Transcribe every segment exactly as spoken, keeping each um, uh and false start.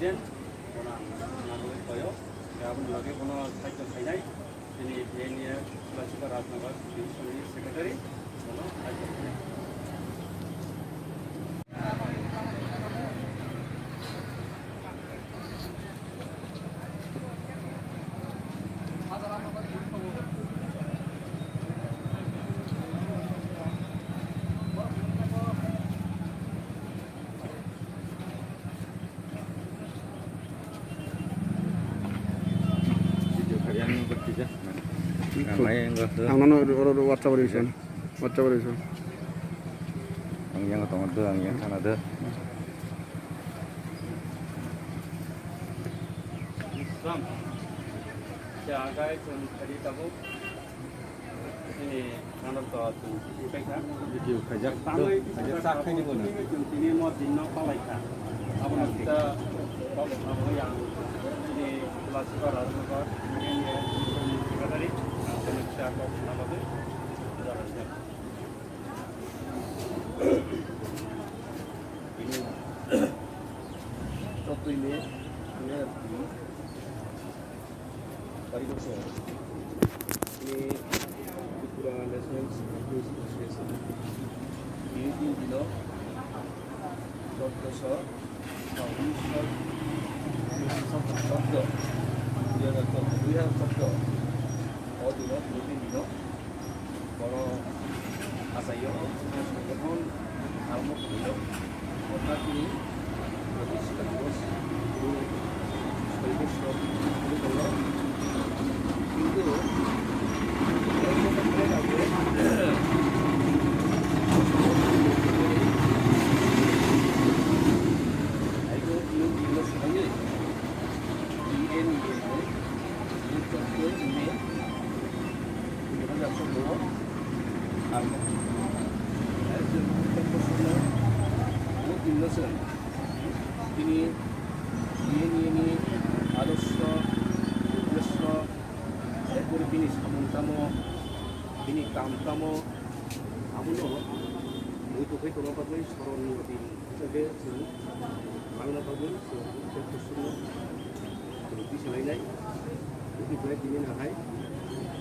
Bono ang nagwi toyo. Aboni loge bono side o khainai. Chini B N E F Tulasibar Rajnagar Division ni Secretary, bono side o khainai. Ang nono oro, oro WhatsApp ori ison. WhatsApp ori ison. Ang yang tongo do, ang yang sana do. Islam. Ya, guys, ang tadi tahu. Ini anak tua tu, kita kan. Video kajak tu, kajak tak khaini bono. Ini mau dinner apa lagi? Apa nanti kita, apa yang ini kelas sekolah, apa ini, ini dari, apa nanti aku nama tu. Ini, top ini, ini. Paridoso, ini Tripura National Security Association. Ini din dino, chauddosho, unisho, chauddosho, dui hajar chauddosho. O dino, ini din dino. Bono achaio, jokhon almo khaio, hotha tini soi bosor wngwi tongo. Kintu Tini, tini, tini, adorsho, uddesho, erpore tini samung tamo, tini kam tamo, abono muitu khe tongna bagwi soron ni din. Hisabe chwng bangna bagwi chwng tei kuchukno chwng tisilainai. Tei tini nahai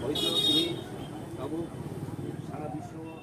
hoito tini tabuk sara biswo